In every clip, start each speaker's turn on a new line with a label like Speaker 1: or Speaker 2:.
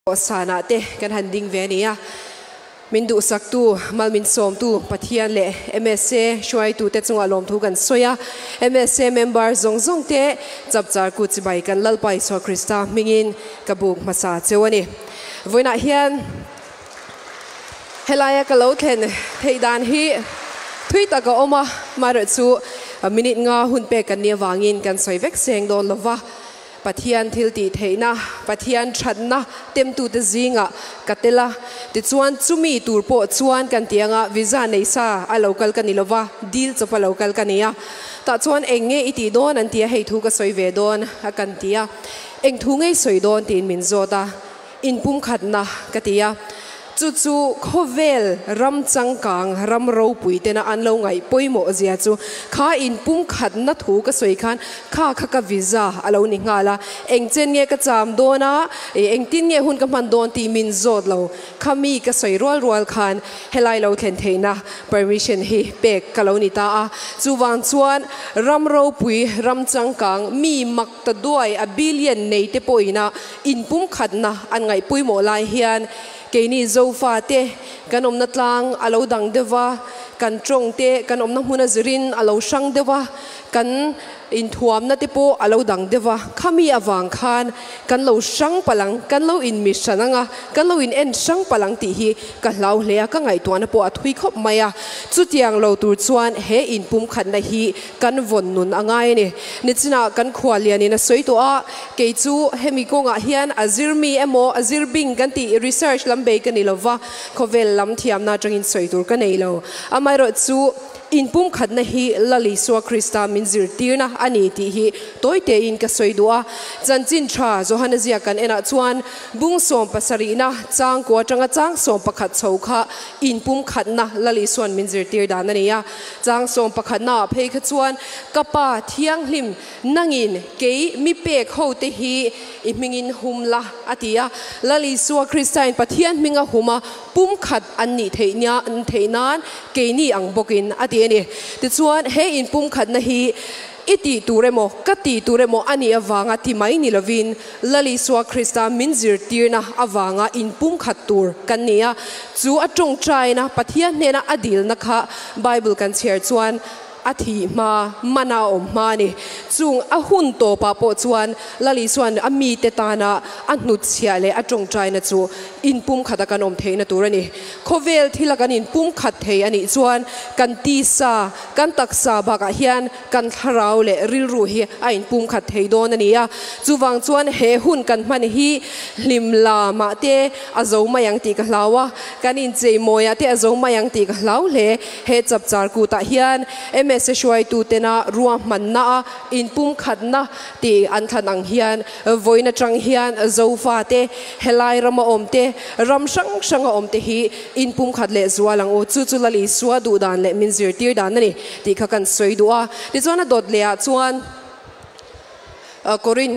Speaker 1: Sanah te kan han ding ve a ni a, min duhsaktu, mal min sawmtu Pathian leh MSA hruaitute chungah lawmthu kan sawi a, MSA member zawng zawng te chapchar kut chibai kan Lalpa Isua Krista hmingin ka buk hmasa cheu a ni. Vawiinah hian helaia ka lo thlen theih dan hi thui tak a awm a, amaherawhchu minute nga hun pek kan nih avangin kan sawi vek seng dawn lova, Pathian thiltih theihna, Pathian thatna temtute zingah ka tel a, tichuan chumi tur pawh chuan kan ti anga visa nei sa a lo kal ka ni lova, dil chawp a lo kal ka ni a, tah chuan eng nge i tih dawn an ti a, hei thu ka sawi ve dawn a kan ti a, eng thu ngei sawi dawn tiin min zawt a, inpumkhatna ka ti a. Chu chu khawvel ram changkang, ram ropui tena an lo ngaih pawimawh zia chu kha inpumkhatna thu ka sawi khan kha kha ka visa a lo ni nghal a, eng chen nge ka cham dawn a, engtin nge hun ka hman dawn tih min zawt lo. Kha mi ka sawi rual rual khan helai lo thlen theihna permission hi pek ka lo ni ta a. Chuvang chuan ram ropui, ram changkang, mi mak ta duai a billion nei te pawhina inpumkhatna an ngaih pawimawh lai hian Keini Zofa te kan awmna tlang a lo dang deuh va, kan tawng te kan awmna hmun a zirin a lo hrang deuh va, kan inthuamna te pawh a lo dang deuh va, khami avang khan kan lo hrang palh ang, kan lo inmi hran ang a, kan lo in en hrang palh ang tih hi ka hlau hle a, ka ngaihtuahna pawh a thui khawp mai a. Chutiang lo tur chuan he inpumkhatna hi kan vawn nun a ngai a ni. Nichinah kan khua lianin a sawi tawh a, kei chu hemi kawngah hian a zir mi emaw a zir bing kan tih research lam bei ka ni lo va, khawvel lam thiamna atangin sawi tur ka nei lo. Amaherawhchu inpumkhatna hi Lal Isua Krista min zirtirna a ni tih hi tawi tein ka sawi duh a. Chanchin tha Johana ziak kan enah chuan bung sawm pasarihna chang kua atanga chang sawm pakhat chho kha inpumkhatna Lal Isuan min zirtir dan a ni a. Chang sawm pakhatnaah phei kha chuan, Ka Pa Thianghlim, nangin kei mi pek hote hi i hmingin hum la, a ti a. Lal Isua Kristain Pathian hminga hum a, pumkhat an nih theih nia theih nan keini ang bawkin, a ti a ni. Tichuan, he inpumkhatna hi i tih tur emaw, ka tih tur emaw a nih avanga ti mai ni lovin, Lal Isua Krista min zirtirna avanga inpumkhat tur kan ni a, chu a tawngtaina Pathian hnena a dilna kha Bible kan chhiar chuan a thih hma, mana a awm hma a ni. Chung a hun tawpah pawh chuan Lal Isua'n a mite tana a hnutchhiah leh a tawngtaina chu inpumkhata kan awm theihna tur a ni. Khawvel thila kan inpumkhat thei a nih chuan kan tisa, kan taksa bakah hian kan thlarau leh rilru hi a inpumkhat thei dawn a ni a, chuvang chuan he hun kan hman hi hlim la mah te a zo mai ang tih ka hlau a, kan inchei mawiah te a zo mai ang tih ka hlau hle. He chapchar kutah hian MSA hruaitu tena ruahmanna a inpumkhatna tih an thlan ang hian vawiin atang hian Zofa te, helai rama awm te, ram hrang hranga awm te hi inpumkhat leh zual ang u. Chu chu Lal Isua duhdan leh min zirtir dan a ni. Tih kha kan sawi duh a. Tichuan a dawt leh ah chuan Korin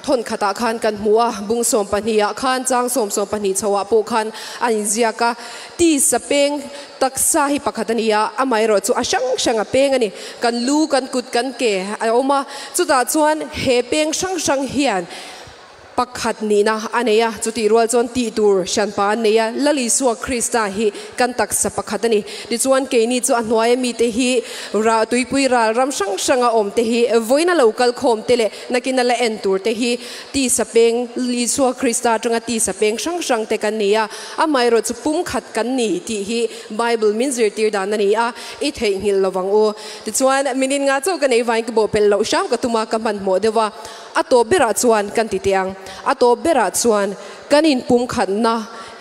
Speaker 1: thawn khatah khan kan hmu a, bung 12 ah khan chang 22 chho ah pawh khan a inziak a, tisa peng taksa hi pakhat a ni a, amaherawh chu a hrang hrang a peng a ni. Kan lu, kan kut, kan ke a awm a, chutah chuan he peng hrang hrang hian Pakhat nihna a nei a, chutih rual chuan tih tur hranpa an nei a, Lal Isua Krista hi kan taksa pakhat a ni. Tichuan keini chu a hnuaia mite hi ra tuipui ral ram hrang hranga awm te hi vawiina lo kal khawm te leh nakina la en tur te hi tisa peng Lal Isua Krista atanga tisa peng hrang hrang te kan ni a, amaherawh chu pumkhat kan ni tih hi Bible min zirtir dan a ni a, i theihnghilh lovang u. Tichuan minin nga chauh ka nei vain ka bawhpelh loh hram ka tum a, ka hmanhmawh deuh a. A tawp berah chuan kan ti teh ang. A tawp berah chuan kan inpumkhatna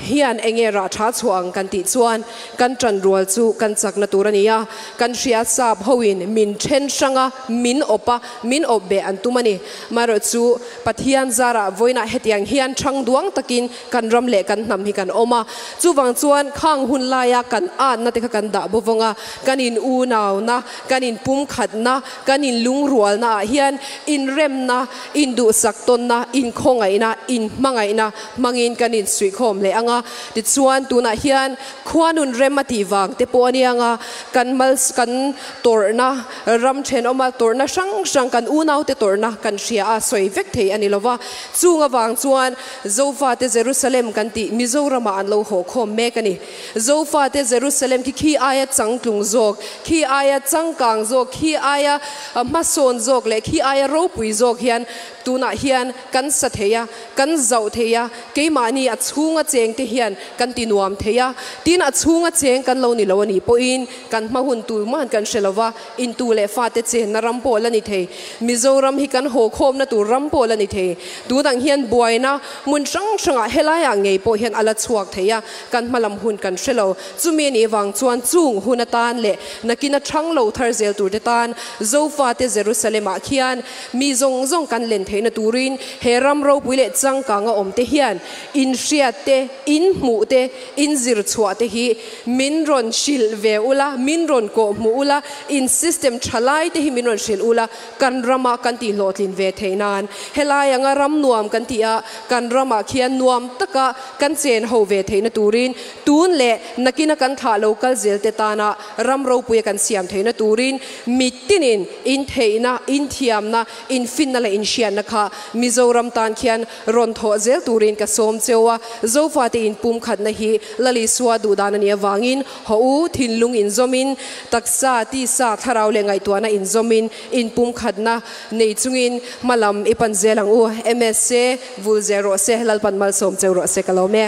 Speaker 1: hian eng nge rah tha chhuah ang kan tih chuan kan tan rual chu kan chakna tur a ni a. Kan hria sap hoin min then hrang a, min awp a, min awp beh an tum a ni. Marawh chu Pathian zarah vawiinah hetiang hian thang duang takin kan ram leh kan hnam hi kan awm a. Chuvang chuan khang hun laia kan atna te kha kan dah bawvawng a, kan in unauna, kan inpumkhatna, Kan inlungrualna ah hian inremna, induhsak tawnna, inkhawngaihna, inhmangaihna hmangin kan insuihkhawm leh ang a. anga, tichuan tunah hian khuanun rem a tih vang te pawh a nia nga, kan mal kan tawrhna ram thenawma tawrhna hrang hrang kan unaute tawrhna kan hria a sawi vek thei a ni lova, chung avang chuan Zofate Jerusalem kan tih Mizoramah an lo haw khawm mek a ni. Zofate Jerusalem khi khi aia changtlung zawk, khi aia changkang zawk, khi aia hmasawn zawk leh khi aia ropui zawk hian tunah hian kan sa thei a, kan zauh thei a, keimahni a chhunga chengte hian kan ti nuam thei a, tin a chhunga cheng kan lo ni lo a nih pawhin kan hma hun tur man kan hre lo va, intu leh fate chenna ram pawh la ni thei, Mizoram hi kan haw khawmna tur ram pawh la ni thei, tunang hian buaina hmun hrang hrangah helaiah ngei pawh hian a la chhuak thei a, kan hma lam hun kan hre lo. Chumi a nih vang chuan chung hun atan leh nakin a thang lo thar zel turte tan Zofate Jerusalem-ah khian mi zawng zawng kan len theihna turin he ram ropui leh changkanga awmte hian inhriat te, inhmuh te, inzir chhuah te hi min rawn hrilh ve ula, min rawn kawhhmuh ula, in system tha lai te hi min rawn hrilh ula, kan rama kan tih hlawhtlin ve theih nan helai anga ram nuam kan tih a, kan ramah khian nuam taka kan chen ho ve theihna turin tun leh nakina kan thlah lo kal zel te tana ram ropuia kan siam theihna turin mitinin in theihna, in thiamna, in finna leh in hriatna kha Mizoram tan khian rawn thawh zel turin ka sawm cheu a, Zofate in pumkhatna hi Lalisua duhdan a nih avangin haw u, thinlung inzawmin, taksa, tisa, thlarau leh ngaihtuahna inzawmin in pumkhatna nei chungin hmalam i pan zel ang u. MSA vul zel rawh se, Lalpan malsawm cheu rawh se ka lawm e.